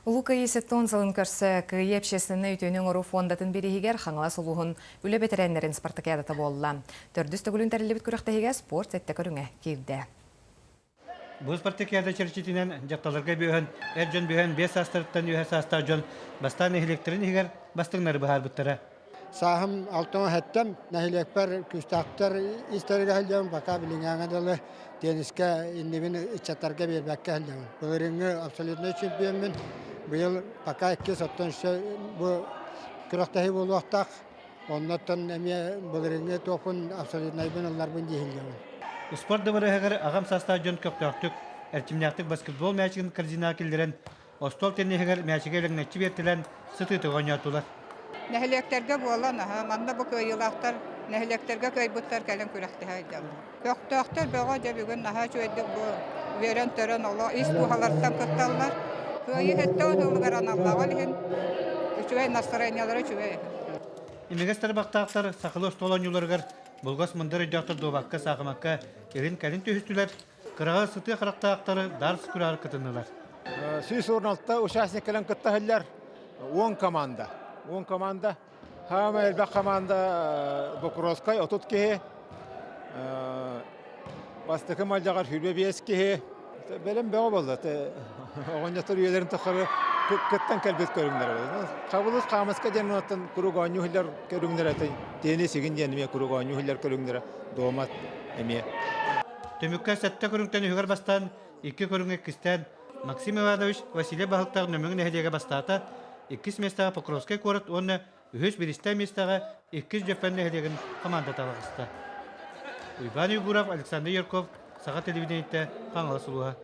Улуу Кыайыы 70 сылын көрсө Кыайыы общественнай үтүөнү оҥоруу фондатын бирииһигэр Хаҥалас улууһун үлэ бэтэрээннэрин спартакиадата буолла. Төрдүс төгүлүн тэриллибит күрэхтэһиигэ спорт сэттэ көрүҥэ киирдэ. Бу спартакиада чэрчитинэн дьахталларга бүөһэн, эр дьон бүөһэн 5 саастарыттан үөһэ саастаах дьон бастаан нэһилиэктэрин иһигэр бастыҥнары быһаарбыттара. Сааһым алтан хэттем, нэһилиэкпэр күүстээхтэр истэригэр сылдьабын, пока билиҥҥээҥҥэ дылы теннискэ иннибин ыччаттарга биэрбэккэ сылдьабын. Былырыыҥҥы абсолютнай чемпиоммун, быйыл пока иккис, оттон өссө бу күрэхтэһии буолуохтаах. Оннуттан эмиэ былырыыҥҥы туохпун абсолютнайбын ылларбын дии сылдьабын. Спорт дыбарыаһыгар аҕам саастаах дьон көхтөөхтүк, эрчимнээхтик баскетбол мээчигин корзинаҕа киллэрэн Остуол тенниһигэр мээчиги элэҥнэччи биэртэлээн сытыытык оонньоотулар. Нэһилиэктэргэ буолан аһа, манна бу кыайыылаахтар нэһилиэктэргэ кыайбыттар кэлин күрэхтэһэ сылдьаллар. Көхтөөхтөр бөҕө дьэ бүгүн наһаа үчүгэйдик бу үөрэн-төрөн олох ис дууһаларыттан кытталлар. Кыайыы 70 сылыгар аналлаах ол иһин үчүгэй настарыанньалара үчүгэй. Имигэс тарбахтаахтар сахалыы остуол оонньууларыгар булгас мындыр өйдөөхтөр дуобакка, саахымакка илин-кэлин түһүстүлэр, Кыраҕа сытыы харахтаахтары дарс күрэҕэр кытыннылар. 116 участник кэлэн кыттаһыллар. 10 команда. 10 команда. Хаама элбэх команда Бокуровскай 30 киһи. Бастакы малдьаҕар 25 киһи. Бэлэм бөҕө буолла. Оҕонньоттор үйэлэрин тухары кыттан кэлбит көрүҥнэр. Хабылыс хаамыска диэн оттон куруук оонньуу иһиллэр көрүҥнэр теннис игин диэн эмиэ куруук оонньуу иһиллэр көрүҥнэрэ дуомат эмиэ. Түмүккэ сэттэ көрүҥтэн үһүгэр бастаан, икки көрүҥҥэ иккистээн Максим Иванович Василий баһылыктаах Нөмүгү нэһилиэгэ бастаата, иккис миэстэҕэ Покровскай куорат уонна үһүс биристэй миэстэҕэ иккис Дьөппөн нэһилиэгин хамаандата таҕыста. Уйбаан Уйгуров, Александр Юрков, Саха телевидениетэ, Хаҥалас улууһа.